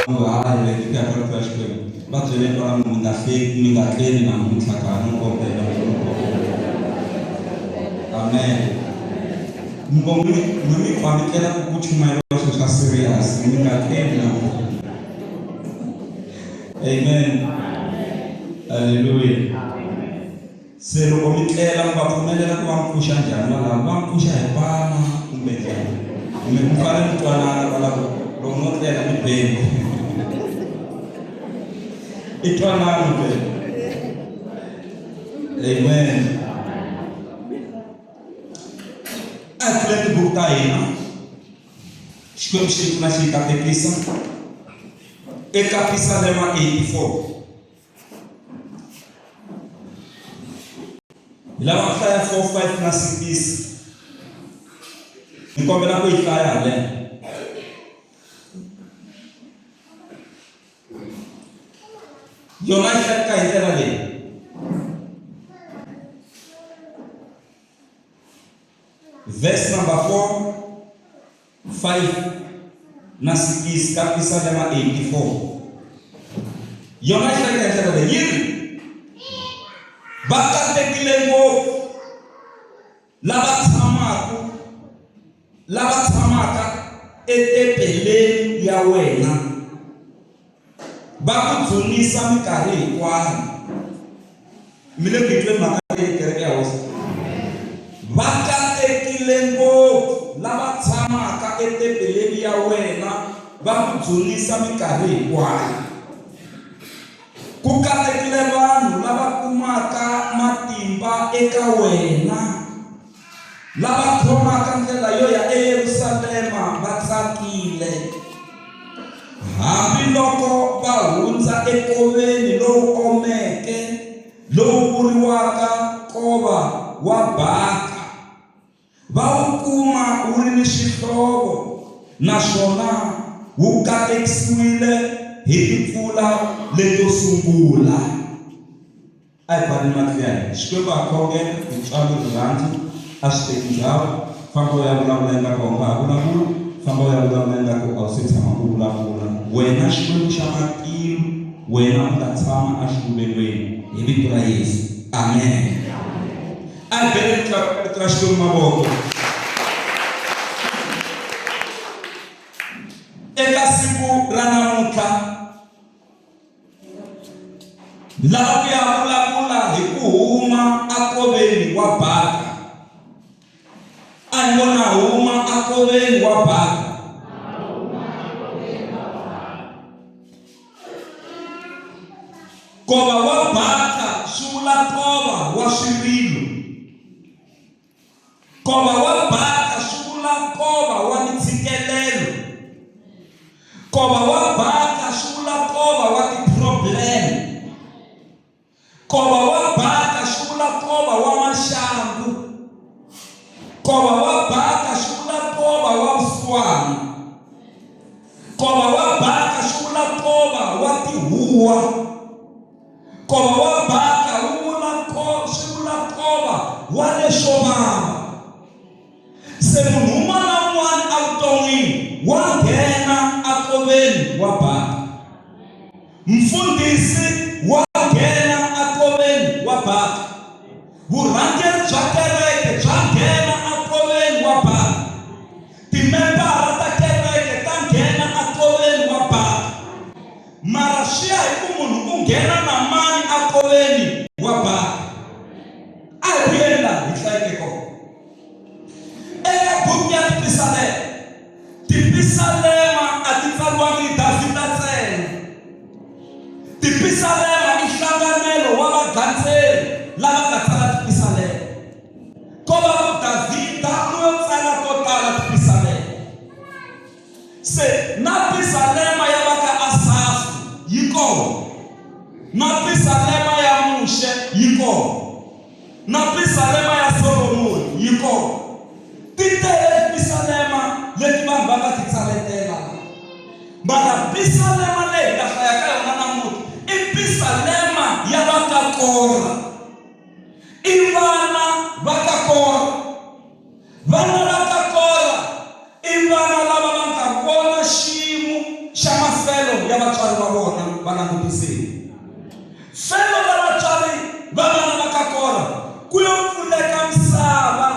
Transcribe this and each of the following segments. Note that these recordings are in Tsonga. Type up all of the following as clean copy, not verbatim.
Hayi ku ya ka rito ra Xikwembu. Va byeleni kwala mi nga hleki mi nga tleli namuntlha ka no kombela no kombela. Amen. Mi ngo mi mi mi pfa mi tlela ku ku chumayeriwa swilo swa serious mi nga tleli namuntlha. Amen. Hallelujah. Se loko mi tlela mi va pfumelela ku va mi pfuxa njhani valavo va mi pfuxa hi pama kumbe njhani kumbe mi fanele mi twanana kwalavo loko no tlela mi beni i twanano ke amen a hi pfuleni tibuku ta hina xikwembu xi pfuna xi katekisa eka pisalema 84 Hi lava ku hlaya 4, 5 na 6. Ni kombela ku yi hlaya haleno. Yona yi hlayeka hi ndlela leyi. Verse number 4, 5 na 6 ka Pisalema 84. Yona yi hlayeka hi ndlela leyi yi ri, Va katekile ngopfu lava tshamaka lava tshamaka etempeleni ya wena, va ku dzunisa minkarhi hinkwayo. Mi le ku yi tweni mhaka leyi kereke ya hosi? Va katekile ngopfu lava tshamaka etempeleni ya wena, va ku dzunisa minkarhi hinkwayo. Ku katekile vanhu lava kumaka matimba eka wena, lava khomaka ndlela yo ya eYerusalema va tsakile. Hambiloko va hundza ekoveni lowu omeke lowu vuriwaka Nkova wa Baka, va wu kuma wu ri ni swihlovo naswona wu katekisiwile hi timpfula leto sungula. A hi pfaleni matihlo ya hina. Xikwembu ha khongela, tintswalo, rirhandzu a swi teki ndhawu. Famba u ya vulavula ingaku a wu nga ha vulavuli, famba u ya vulavula ingaku a wu se tshama u vulavula. Wena Xikwembu xa matilo, wena u nga tshama exiluvelweni, hi vito ra Yesu. Amen. A hi beleni rito ra Xikwembu mavoko. Eka siku ra namuntlha Lava ku ya vulavula hi ku huma akoveni wa baka. A hi vona huma akoveni wa baka. Kova wa baka swi vula kova wa swirilo. Nkova wa Baka swi vula nkova wa mintshikelelo. Nkova wa Baka swi vula nkova wa ti-problem. Nkova wa Baka swi vula nkova wa maxangu. Nkova wa Baka swi vula nkova wa vusiwana. Nkova wa Baka swi vula nkova wa tihuwa. Nkova wa Baka wu vula swi vula nkova wa leswo vava. Se munhu un'wana na un'wana evuton'wini wa nghena ekoveni wa Baka. Mfundhisi wa nghena ekoveni wa Baka. Vurhangeri bya kereke bya nghena ekoveni wa Baka. Timembara ta kereke ta nghena ekoveni wa Baka. Mara swi ya hi ku munhu u nghena na mani akoveni wa baka. A hi vuyeni laha hi hlayeke kona. Eka buku ya Tipisalema, Tipisalema a ti tsariwangi hi Davhida ntsena. Tipisalema i nhlanganelo wa vagandzeri lava nga tsala tipisalema. Ko va ku Davhida u yo tsala to tala tipisalema. Se na pisalema ya va ka Asafu yi kona, na pisalema ya Muxe yi kona, na pisalema ya Solomoni yi kona. Ti tele tipisalema leti vanhu va nga ti tsaletela. Mara pisalema leyi hi nga hlaya ka yona namuntlha i pisalema ya va ka Kora. I vana va ka Kora. Vana va ka Kora i vana lava va nga vona xiyimo xa mafelo ya. vatswari va vona va langutisile. Felo ra vatswari va vana va ka Kora ku yo pfuleka misava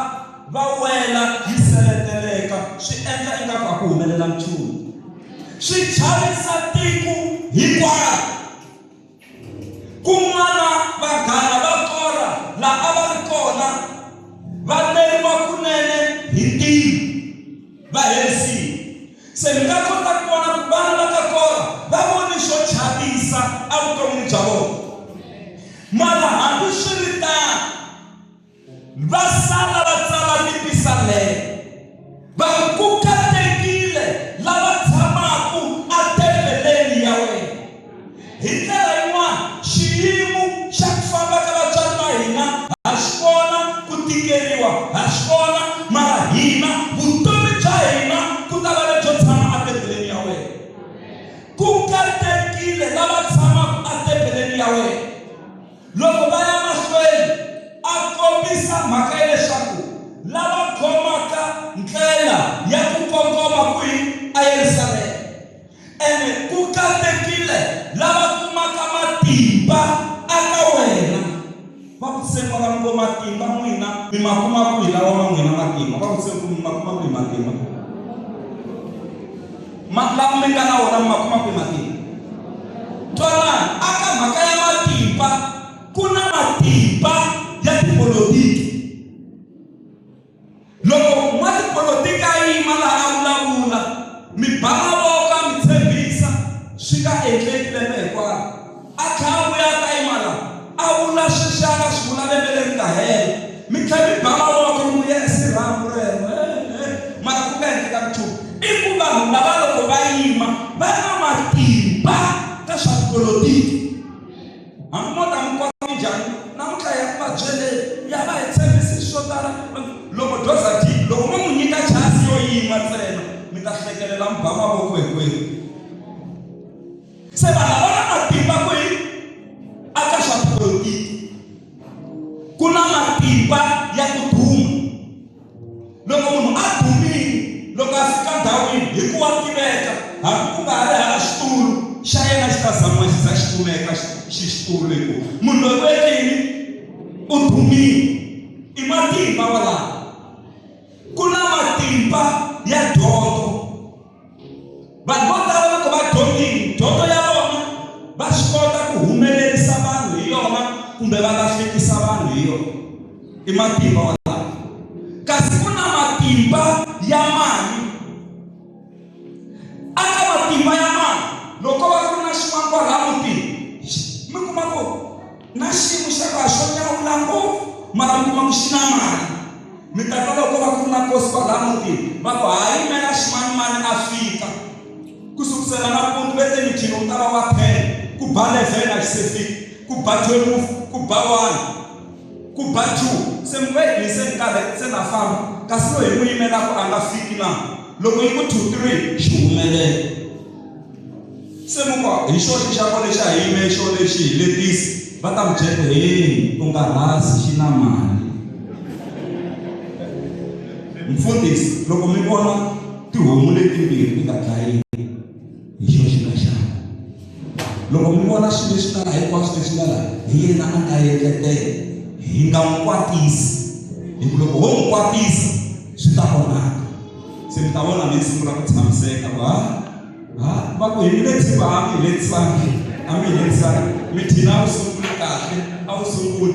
va wela yi seleteleka swi endla ingaku a ku humelela nchumu. Swi chavisa tiko hinkwaro. Kun'wana vanghana va Kora la a va ri kona va neriwa kunene hi ntirho va herisiwa. Se mi nga kota ku vona ku vana va ka Kora va vone xo chavisa evuton'wini bya vona. Mara hambi swi ri tano, Va sala va tsala tipisalema va ku, Ku katekile lava tshamaka etempeleni ya wena. Hi ndlela yin'wana, xiyimo xa ku famba ka vatswari va hina ha xi vona, ku tikeriwa ha xi vona, mara hina vutomi bya hina ku ta va lebyo tshama etempeleni ya wena. Ku katekile lava tshamaka etempeleni ya wena. Loko va ya mahlweni, a kombisa mhaka ya leswaku lava khomaka ndlela ya ku kongoma kwihi eYerusalema, ene ku katekile lava kumaka matimba aka wena. Va vutise kwala mi ngo matimba n'wina mi ma kuma kwihi lawa ma n'wina matimba? Va vutise ku mi ma kuma kwihi matimba? Ma, lawa mi nga na wona mi ma kuma kwihi matimba? Twanani, aka mhaka ya matimba ku na matimba ya tipolotiki. Loko n'watipolotiki a yima laha a vulavula, mi ba mavoko a mi tshembisa swi nga endleki lembe hinkwaro. A tlhela a vuya a ta yima laha a vula sweswi a nga swi vula lembe leri nga hela. Mi tlhela mi ba mavoko mi ku yes rhambu rero mara ku nga endleka nchumu. I ku vanhu lava loko va yima va na matimba ka swa tipolotiki. Hambi mo ta mi kwata minjhani namuntlha ya ku va byeleni ya va hi tshembisi swo tala loko doza deep loko mo n'wi nyika chance yo yima ntsena mi ta hlekelela mi ba mavoko hinkwenu. Se vanhu lava na matimba kwihi aka swa tipolotiki ku na matimba ya ku duma loko munhu a dumile loko a fika ndhawini hi ku wa tiveka hambi ku nga ha ri hala xitulu xa yena xi ta zamiwa xi za xi kumeka xi xitulu hi ku munhu loyi u endle yini u dumile i matimba walawo ku na matimba ya dyondzo. Vanhu vo tala loko va dyondzile, dyondzo ya vona va swi kota ku humelerisa vanhu hi yona kumbe va lahlekisa vanhu hi yona. I matimba walawo. Kasi ku na matimba ya mali. Aka matimba ya mali, loko va ku ri na xin'wana kwalaha mutini, mi kuma ku na xiyimo xa ku a xo nyawula ngopfu mara mi kuma ku xi na mali. Mi ta twa loko va ku ri na nkosi kwalaha mutini va ku ha yimela ximanimani a fika ku sukusela nampundzu ve te michini wu ta va wa 10 ku ba 11 a xi se fika ku ba 12 ku ba 1 ku ba 2 se mi ku se ni karhele se na famba kasi loyi hi n'wi yimelaka a nga fiki na loko yi ku 2 3 xi humelela. Se mi ku, Hi xoxe xa kona lexi a hi yime xo lexi hi letisi, va ta mi byela ku, Heyi, u nga rhasi, xi na mali. Mfundhisi, loko mi vona tihomu letimbirhi ti nga dlayiwi, hi xo xi nga xava. Loko mi vona swilo leswi nga laha hinkwaswo leswi nga laha, hi yena a nga endletela. Hi nga n'wi kwatisi, hi ku loko ho n'wi kwatisa swi ta onhaka. Se mi ta vona mi sungula ku tshamiseka ku ha ha va ku hi mi le a mi hi letisangi a mi hi letisangi mithini a wu sunguli kahle a wu sunguli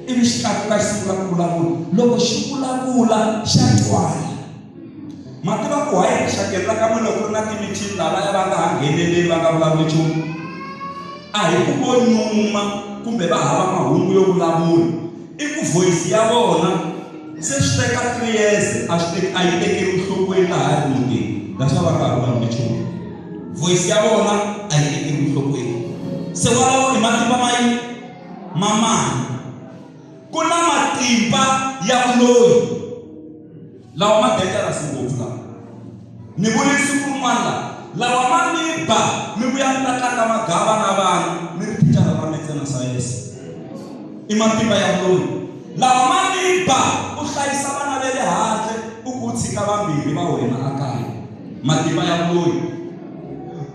ivi xi tlakuka xi sungula ku vulavula loko xi vulavula xa twala ma tiva ku hayi rixakeni ra ka n'wina loko ku ri na timithini lavaya va nga ha ngheneleli va nga vulavuli nchumu a hi ku vo nyuma kumbe va hava mahungu yo vulavula i ku voice ya vona Se swi teka 3 years a swi teki a yi tekeriwi nhlokweni laha ri mutini that's why va nga ha vulavuli nchumu voice ya vona a yi tekeriwi nhlokweni se walawo i matimba ma yini ma mali ku na matimba ya vuloyi lawa ma dangerous ngopfu lawa ni vule siku rin'wana lawa lawa ma mi ba mi vuya mi ta tlanga magava na vana mi ri thicara ra metse na sayense i matimba ya vuloyi lawa ma mi ba u hlayisa vana ve le handle u ku u tshika vambirhi va wena a kaya matimba ya vuloyi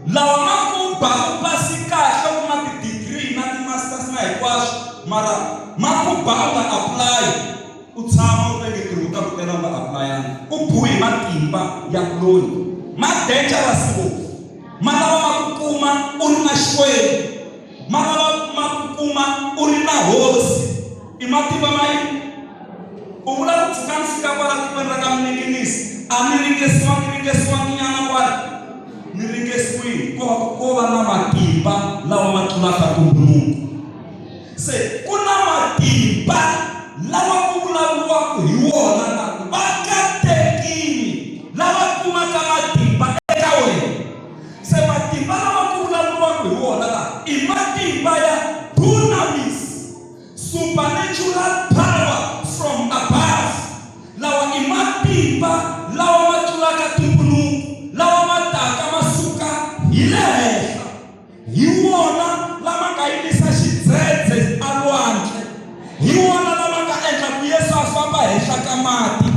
lawa ma ku ba u pasi kahle u na ti-degree na ti-masters na hinkwaswo mara ma ku ba u nga apply u tshama u venge ntirho wu ta ku tela u nga apulayanga u buhi matimba ya loyi ma dangerous ngopfu ma lava ma ku kuma u ri na xikwembu ma lava ma ku kuma u ri na hosi i matimba ma yini u vula ku pfuka ni fika kwala tikweni ra ka mininginisi a ni ringesiwangi ringesiwanginyana kwala ni ringesiwile ko va ko va na matimba lawa ma tlulaka ntumbuluko Se ku na matimba lawa ku vulavuriwaka hi wona la ku va katekile lava kumaka matimba eka wena. Se matimba lawa ku vulavuriwaka hi wona la i matimba ya dunamis, supernatural power from above. Lawa i matimba lawa ma tlulaka ntumbuluko, lawa ma taka ma suka hi le henhla. Hi wona lama nga yimisa xidzedze alwandle. Hi wona lama nga endla ku Yesu a famba henhla ka mati.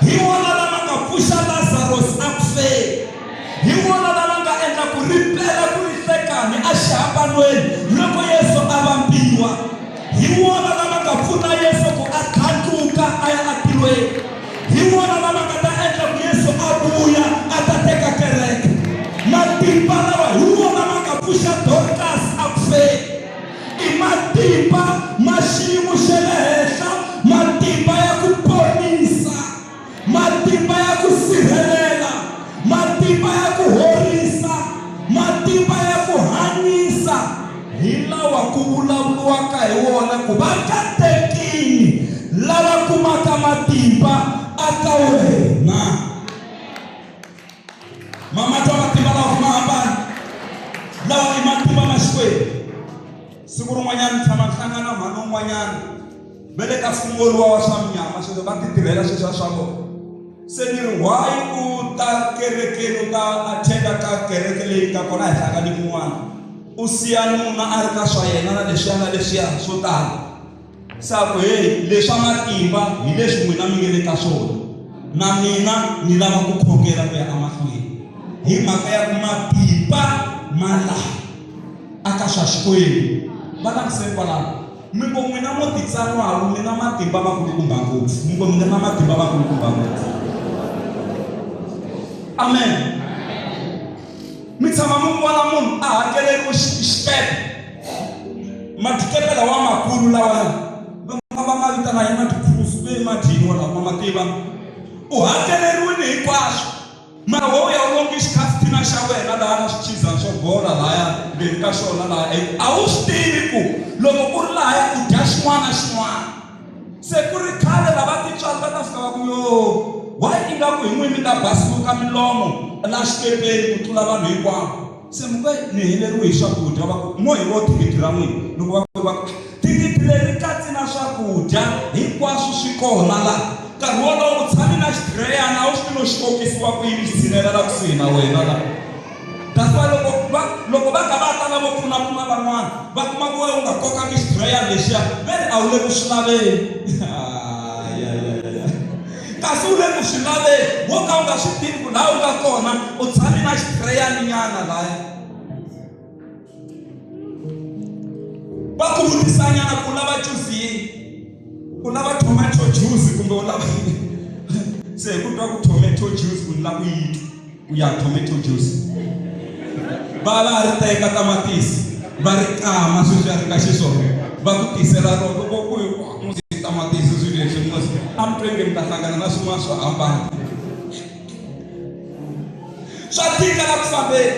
Hi wona lama nga pfuxa Lazarosi a ku feni. Hi wona lama nga endla ku ri pela ku ri hlekani exihambanweni loko Yesu a vambiwa. Hi wona lama nga pfuna Yesu ku a tlhandluka a ya atilweni. Hi wona lama nga ta endla ku Yesu a vuya a ta teka kereke. Matimba lawa hi wona ma nga pfuxa Dorcas a ku feni. I matimba ma xiyimo xa le henhla, matimba ya ku ponisa, matimba ya ku sirhelela, matimba ya ku horisa, matimba ya ku hanyisa. Hi lawa ku vulavuriwaka hi wona ku va katekile lava kumaka matimba aka wena. Ma ma twa matimba lawa ma hambana, lawa i matimba ma Xikwembu. Siku rin'wanyana ni tshama ni hlangana mhani un'wanyana va le ka mfumo luwa wa swa munyama sweswo va ti tirhela sweswiya swa vona. Se ni ri why u ta kerekeni u ta attenda ka kereke leyi nga kona hi hlangane kun'wana u siya nuna a ri ka swa yena na leswiya na leswiya swo tala se a ku heyi leswa matimba hi leswi n'wina mi nge le ka swona na mina ni lava ku khongela ku ya emahlweni hi mhaka ya ku matimba ma laha aka swa Xikwembu va langiseni kwalano Mi ngo n'wina mo titsan'waku mi na matimba makulukumba ngopfu. Mi ngo mi na matimba makulukumba ngopfu. Amen. Mi tshama mi vona munhu a hakeleriwe xikepe. Madikepe lawa makulu lawa va va ma vitana hi ma-cruise ve madyini walawo ma ma tiva. U hakeleriwile hinkwaswo. Mara wo ya u longe xikhafuthina xa wena laha na swichizana swo bola lahaya ndzeni ka xona laha a wu swi tivi ku loko u ri lahaya u dya xin'wana na xin'wana se ku ri khale lava titswari va ta fika va ku yo why ingaku hi n'wini mi nga basiluka milomo la xikepeni ku tlula vanhu hinkwavo Se mi nge ni heleriwe hi swakudya, va ku, Mo hi ro thikithi ra n'wina. Loko va ku, va ku, Thikithi leri katsi na swakudya, hinkwaswo swi kona la. Nkarhi wolowo u tshame na xidireyana, a wu swi tivi no xi kokisiwa ku yini xi tshinela la kusuhi na wena la. That's why loko va loko va ka va ta lavo pfunapfuna van'wana, va kuma ku wena u nga kokangi xidireyana lexiya, ve ri a wu le ku swi laveni. Kasi u le ku swi laveni, wo ka u nga swi tivi ku laha u nga kona u tshame na xitreyaninyana laya. Va ku vutisanyana ku u lava juzi yini, u lava tomato juice kumbe u lava yini. Se hi ku twa ku tomato juice ku ni lava ku yi twa ku ya tomato juice. Va va ri teka tamatisi va ri kama sweswiya ri nga xiswona va ku tisela rona loko ku yi tamatisi swilo leswi musi a mi twenge mi ta hlangana na swin'wana swo hambana swa tika la ku fambeni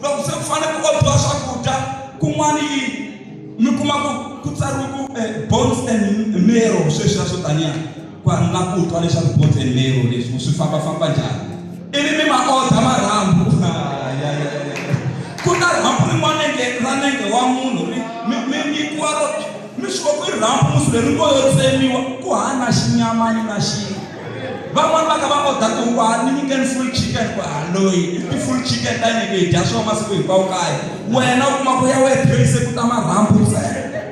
loko se ku fanele ku odiwa swakudya kun'wana yi mi kuma ku ku tsariwe ku bones and marrow sweswiya swo taniya ku a ni la ku twa leswaku bones and marrow leswi swi fambafamba njhani ivi mi ma oda marhambu ku na rhambu rin'wana nge ra nenge wa munhu ri mi mi nyikiwa ro mi swi vona ku i rhambu musi leri ngo yo tsemiwa ku hana xinyamani na xin'we van'wani va ka va oda tihuku a ni nyikeni full chicken ku a loyi i ti-full chicken ta nyike hi dya swona masiku hinkwawo kaya wena u kuma ku ya wena trace ku ta marhambu ntsena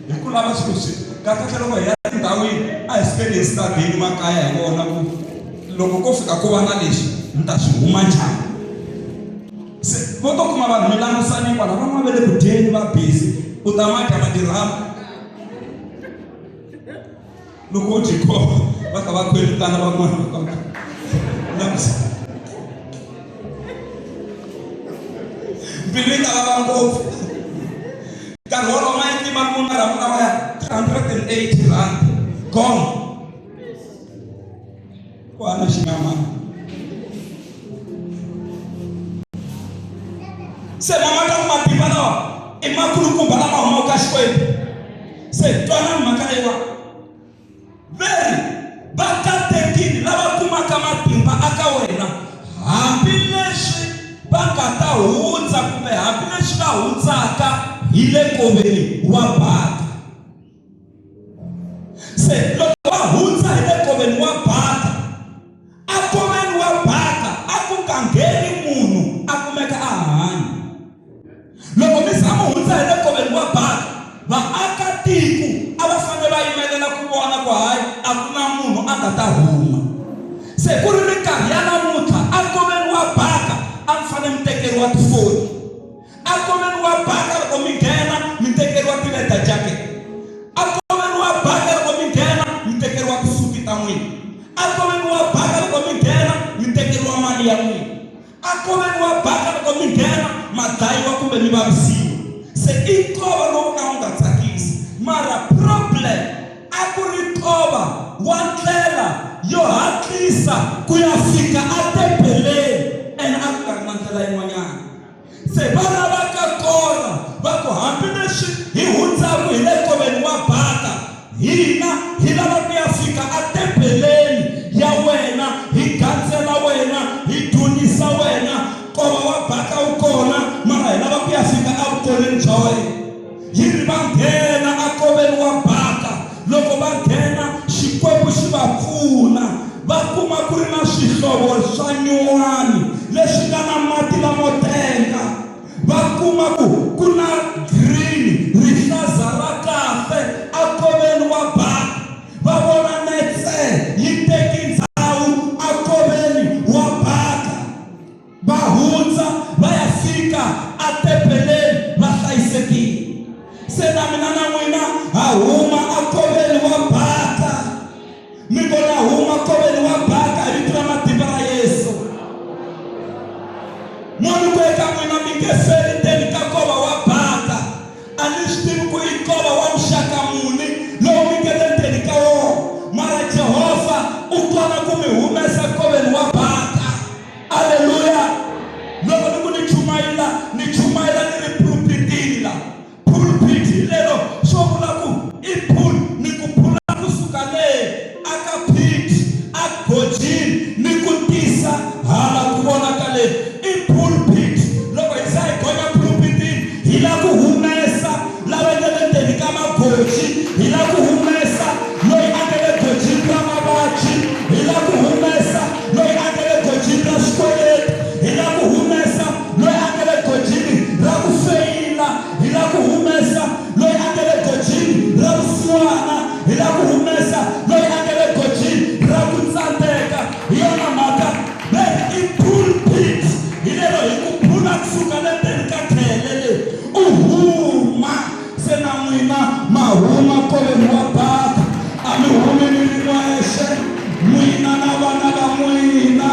hi ku lava swilo swi kahlekahle loko hi ya tindhawini a hi sukeni hi stadini makaya hi vona ku loko ko fika ku va na leswi ni ta swi huma njhani se Vo to kuma vanhu mi langusani kwala van'wana va le ku dyeni va busy u ta ma dya madirhamu loko u dyi kona va kha va khweletana van'wana va ka langusa mbilu yi ta vava ngopfu nkarhi wolowo ma yi tima ku marhamu lawa ya 380 rand gone ku hana xinyamana se mama ta ku matimba lawa i makulukumba lama humaka ka xikwembu se twanani mhaka leyiwani veri va katekile lava kumaka matimba aka wena hambileswi va nga ta hundza kumbe hambileswi va hundzaka hi le nkoveni wa baka se loko va hundza hi le nkoveni wa baka a nkoveni wa baka a ku nga ngheni munhu a kumeka a hanya loko mi za mi hundza hi le nkoveni wa baka vaakatiko a va fanele va yimelela ku vona ku hayi a ku na munhu a nga ta huma se ku ri minkarhi ya namuntlha a nkoveni wa baka a mi fanele mi tekeriwa tifoni a nkoveni wa baka loko mi nghena mi tekeriwa ti-leather jacket a nkoveni wa baka loko mi nghena mi tekeriwa tisuti ta n'wina a nkoveni wa baka loko mi nghena mi tekeriwa mali ya n'wina a nkoveni wa baka loko mi nghena ma dlayiwa kumbe mi vavisiwa se i nkova lowu a wu nga tsakisi mara problem a ku ri nkova wa ndlela yo hatlisa ku ya fika atempeleni ene a ku nga ri na ndlela yin'wanyana Se vana va ka Kora va ku, Hambileswi hi hundzaka hi le nkoveni wa Baka, hina hi lava ku ya fika etempeleni ya wena, hi gandzela wena, hi dzunisa wena. Nkova wa Baka wu kona, mara hi lava ku ya fika evukoneni bya wena. Yi ri va nghena enkoveni wa Baka. Loko va nghena, Xikwembu xi va pfuna. Va kuma ku ri na swihlovo swa nyuwani leswi nga na mati lamo tenga. Va kuma ku ku na green, rihlaza ra kahle enkoveni wa Baka. Va vona netse yi teki ndzhawu enkoveni wa Baka. Va hundza va ya fika atempeleni va hlayisekile. Se na mina na n'wina ha huma akoveni wa baka. Mi vona huma koveni wa baka hi vito ra matimba ra Yesu. Munhu ku eka n'wina mi nge feli ndzeni ka nkova wa baka. A ni swi tivi ku i nkova wa muxaka muni lowu mi nge le ndzeni ka wona, mara Jehovha u kona ku mi humesa nkoveni wa baka. Aleluya! Loko ni ku ni chumayela, ni chumayela ni ri pulupitini la. Pulpit hi lero swo vula ku i pul ni ku phula kusuka le aka pit a gojini ni ku tisa hala ku vonaka le i pulpit. Loko hi za hi gonya pulupitini hi la ku humesa lava nga le ndzeni ka magoji, hi la ku humesa loyi a nga le gojini ra mavabyi, hi la ku humesa loyi a nga le gojini ra swikweleti, hi la ku humesa loyi a nga le gojini ra ku feyila, hi la ku humesa loyi a nga le gojini ra vusiwana, hi la ku humesa loyi a nga le gojini ra ku tsandzeka. Hi yona mhaka ve ri i pulpit, hi lero hi ku phula kusuka le ndzeni ka khele leyi u huma. Se na n'wina ma huma nkoveni wa Baka, a mi humi mi ri n'wexe, n'wina na vana va n'wina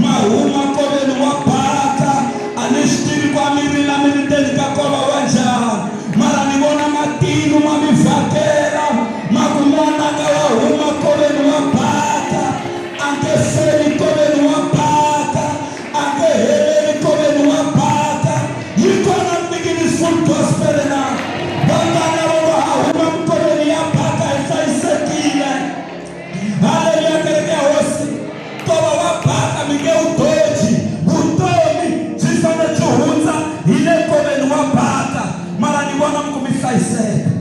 ma huma nkoveni wa Baka. A ni swi tivi ku a mi rila mi ri ndzeni ka nkova wa njhani, mara ni vona matilo ma mi vhakela, ma ku, N'wananga wa huma nkoveni wa Baka, a nge feli nkoveni wa Baka. A nge heleli nkoveni wa Baka. Yi kona Mnikini Full Gospel na? Vangani lava ngo ha huma minkoveni ya Baka hi hlayisekile? Haleluya kereke ya Hosi. Nkova wa Baka mi nge wu doji. Vutomi byi fanele byi hundza hi le nkoveni wa Baka. Mara ni vona mi ku mi hlayiseka.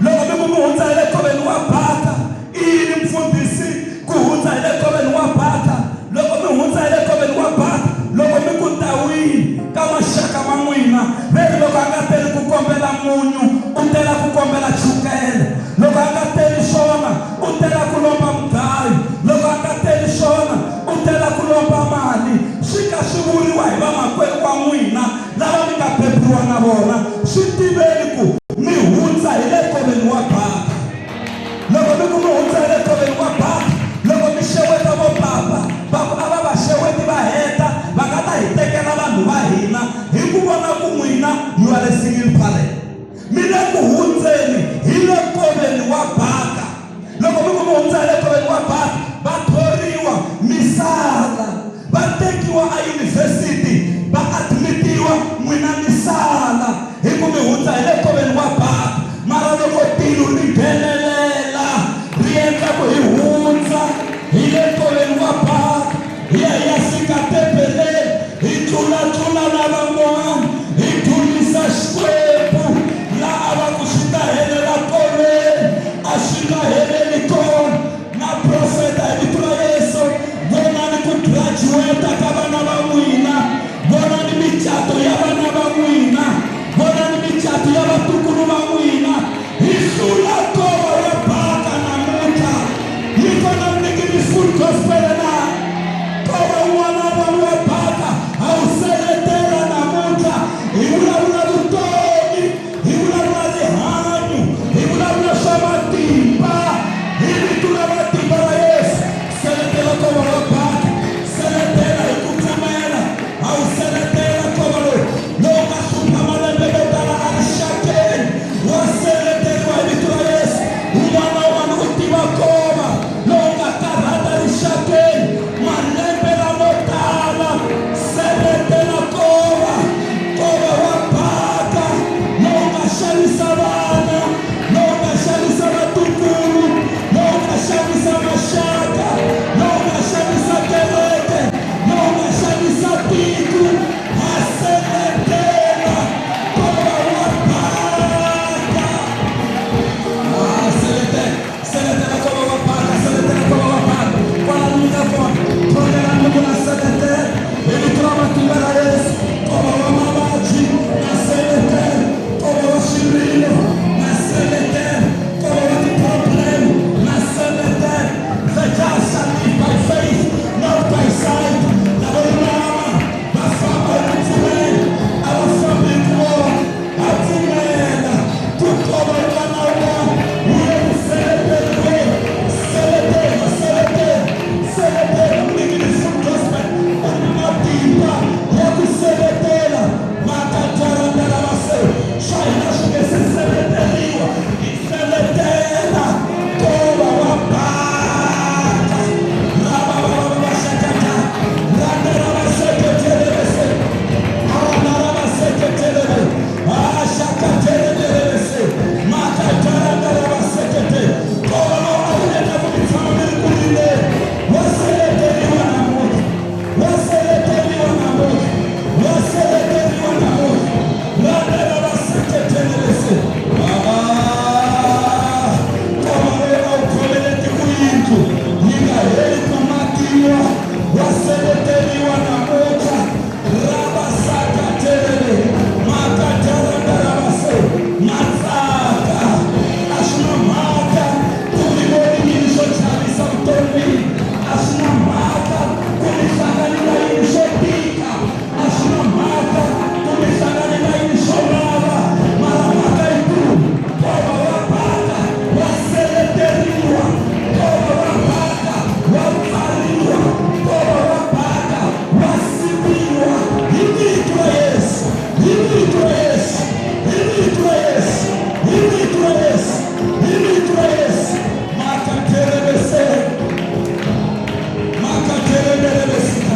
Loko mi ku mi hundza hi le nkoveni wa Baka, I yini mfundhisi ku hundza hi le nkoveni wa Baka? Loko mi hundza hi le nkoveni wa Baka, loko mi ku ndhawini ka maxaka ma n'wina, ve ri loko a nga teli ku kombela munyu, u tela ku kombela chukele. Loko a nga teli swona, u tela ku lomba mugayo. Loko a nga teli swona, u tela ku lomba mali. Swi ka swi vuriwa hi vamakwerhu wa n'wina. lava mi nga beburiwa na vona, swi tiveni ku mi hundza hi le nkoveni wa Baka. Loko mi ku mi hundza hi le nkoveni wa Baka, loko mi xeweta vo papa, va ku a va va xeweti va heta, va nga ta hi tekela vanhu va hina hi ku vona ku n'wina you are a single parent. Mi le ku hundzeni hi le nkoveni wa Baka. Loko mi ku mi hundza hi le nkoveni wa Baka, va thoriwa mi sala, va tekiwa eyunivhesiti va admitiwa, n'wina mi sala hi ku mi hundza hi le nkoveni wa Baka. Mara loko tilo ri nghenelela ri endla ku hi hundza hi le nkoveni wa Baka, hi ya hi ya fika tempeleni, hi tlulatlula na van'wana, hi dzunisa Xikwembu. Laha a va ku swi ta helela kolweni, a swi nga heleli kona. Na profeta hi vito ra Yesu, vonani ku graduate ka vana va n'wina, vonani micato ya vana va n'wina, vonani micato ya vatukulu va n'wina. Hi hlula nkova wa Baka namuntlha. Yi kona Mnikini Full Gospel na? Nkova wun'wana na wun'wana wa Baka ha wu seletela namuntlha. Hi vulavula vutomi, hi vulavula rihanyo, hi vulavula swa matimba hi vito ra matimba ra Yesu. Seletela nkova wa Baka, seletela hi ku pfumela. Ha wu seletela nkova lowu lowu nga hlupha malembe yo tala erixakeni, wa seleteriwa hi vito ra Yesu. Un'wana na un'wana u tiva nkova lowu nga karhata rixakeni malembe lamo tala. Seletela nkova, nkova wa Baka lowu nga xavisa vana, lowu nga xavisa vatukulu, lowu nga xavisa maxaka, lowu nga xavisa kereke, lowu nga xavisa tiko. Ha seletela nkova wa Baka. Ah, seletela, seletela nkova wa Baka, seletela nkova wa Baka. Kwala mi nga kona, khongelani mi ku na seletela hi vito ra matimba ra Yesu. Nkova wa mavabyi na seletela, nkova wa swirilo na seletela, nkova wa ti-problem na seletela. The just shall live by faith, not by sight. Lavo lulama va famba hi ku pfumela, a va fambi hi ku vona. Ha pfumela ku nkova wun'wana na wun'wana wu le ku seleteriweni. Seletela, seletela, seletela. Mnikini Full Gospel u ni matimba ya ku seletela. Makatharandaravase, swa hina swi nge se seleteriwa, hi seletela nkova wa Baka. Rababababashakata, randaravaseketelevese, arandaravaseketeleve, ashakatelebelevese, makatarandaravasekete. Nkova lowu a wu endla ku mi tshama mi ri ku rileni, wa seleteriwa namuntlha, wa seleteriwa namuntlha, wa seleteriwa namuntlha. Randaravaseketelevese. Ah, nkova lowu a wu khomeleti ku yindlu yi nga heli ku makiwa, wa seleteriwa namuntlha. Rabasakatelele, makatarandaravase. Matsaka a swi na mhaka ku mi voni yini swo chavisa vuton'wini, a swi na mhaka ku mi hlangani na yini swo tika, a swi na mhaka ku mi hlangani na yini swo vava, mara mhaka yi ku nkova wa Baka wa seleteriwa, nkova wa Baka wa pfariwa, nkova wa Baka wa siviwa hi vito ra Yesu, hi vito ra Yesu, hi vito ra Yesu, hi vito ra Yesu, hi vito ra Yesu. Makaterebese, makatereberebesika.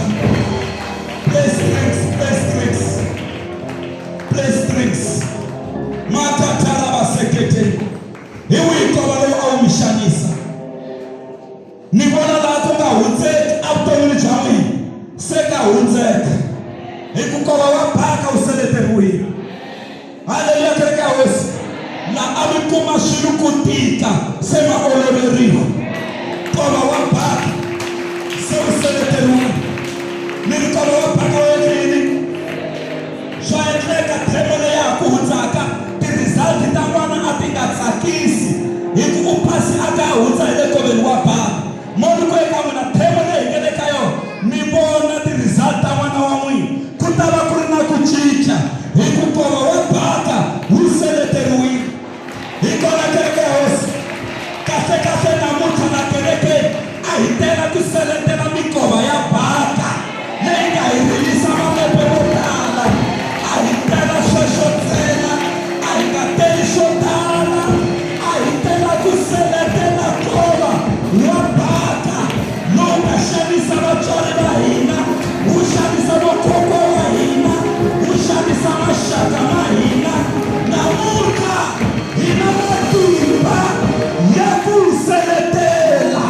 Play strings, play strings, play strings. Makatarabasekete. Hi wihi nkova lowu a wu mi xanisa? Ni vona laha ku nga hundzeki evuton'wini bya n'wina, se ka hundzeka hi ku nkova wa Baka wu seleteriwile. Haleluya, kereke ya Hosi. La a mi kuma swilo ku tika, se ma oloveriwa. Nkova wa Baka se wu seleteriwile. Ni ri nkova wa Baka wu endle yini? Swa endleka theme leya ha ku hundzaka ti-result ta n'wana a ti nga tsakisi hi ku u phasi a ka hundza hi le nkoveni wa Baka. Mo ni ku eka n'wina, theme leyi hi nga le ka yona, mi vona ti-result ta n'wana wa n'wina, ku ta va ku ri na ku cinca. cinca hi ku nkova wa Baka wu seleteriwile. Hi kona kereke ya Hosi. Kahle-kahle namuntlha la kerekeni a hi tela ku seletela minkova ya Baka leyi nga hi rilisa malembe mo tala. A hi tela sweswo ntsena, a hi nga teli swo tala. A hi tela ku seletela nkova wa Baka lowu nga xanisa vatswari va hina, wu xanisa vakokwa wa hina, wu xanisa maxaka ma hina. Namuntlha hi na matimba ya ku wu seletela.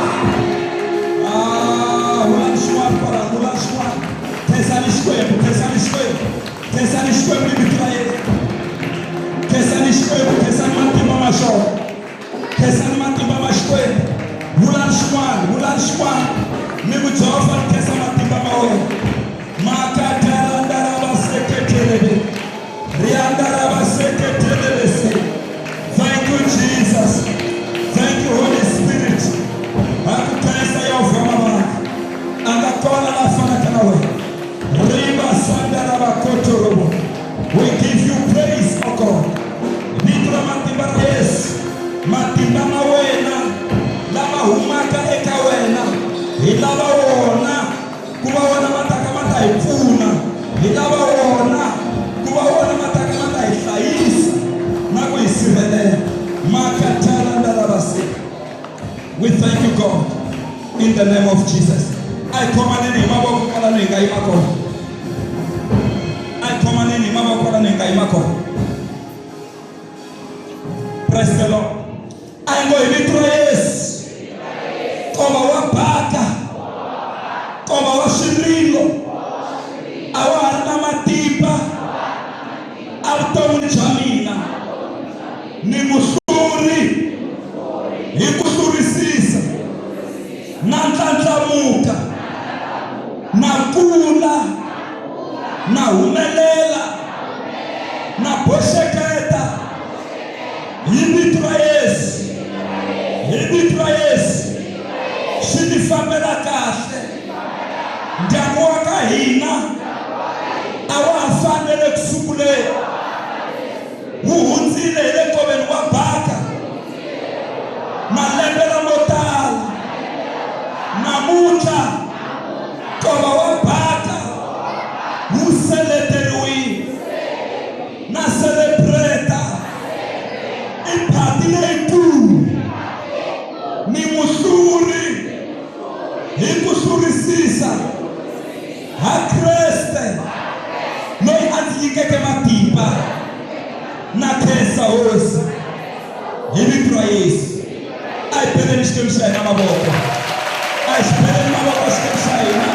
Ah, vulani xin'wana kwala, vulani xin'wana. Khensani Xikwembu, khensani Xikwembu, khensani Xikwembu hi vito ra Yesu. Khensani Xikwembu, khensani matimba ma xona. Khensani matimba ma Xikwembu. Vulani xin'wana, vulani xin'wana. Mi ku Jehovha ni khensa matimba ma wena. Makatarandaravaseketelebe. Riandaravaseketelebese. Thank you Jesus. Thank you Holy Spirit. Ha ku khensa Yehovha mavandla. A nga kona la fanaka na wena. Riba sandarabakotorobo. We give you praise, O God. Vito ra matimba ra Yesu, matimba ma wena lama humaka eka wena, hi lava wona ku va wona ma taka ma ta hi pfuna, hi lava wona ku va wona ma taka ma ta hi hlayisa na ku hi sirhelela. Makatarandarabase. We thank you God in the name of Jesus. A hi khomaneni hi mavoko kwalano hi nga yima kona. A hi khomaneni hi mavoko kwalano hi nga yima kona. Praise the Lord. A hi ngo hi vito ra Yesu. Nkova wa baka. Nkova wa swirilo. A wa ha ri na matimba evuton'wini bya mina. Ni muhluri hi ku hlurisisa na ndlandlamuka na kula na humelela na boxeketa hi vito ra Yesu hi vito ra Yesu swi ni fambela kahle ndyangu wa ka hina a wa ha fanele ku sunguleni wu hundzile hi le nkoveni wa Baka malembe lamo tala. Namuntlha nkova wa Baka wu seleteriwile na selebreta i phati leyikulu ni muhluri hi ku hlurisisa ha Kreste loyi a ndzi nyikeke matimba. Na khensa Hosi hi vito ra Yesu. A hi beleni Xikwembu xa hina mavoko. A hi xi beleni mavoko Xikwembu xa hina.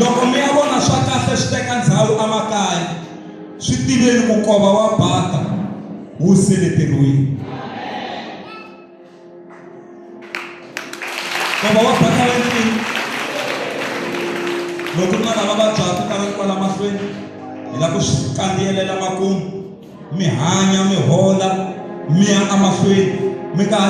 Loko mi ya vona swa kahle swi teka ndhawu emakaya, swi tiveni ku nkova wa baka wu seleteriwile. Nkova wa baka wu endlile. Loko ku ri na lava vabyaka ka ri kwala mahlweni, hi lava ku swi kandziyelela makumu, mi hanya mi hola mi ya emahlweni mi nga ha.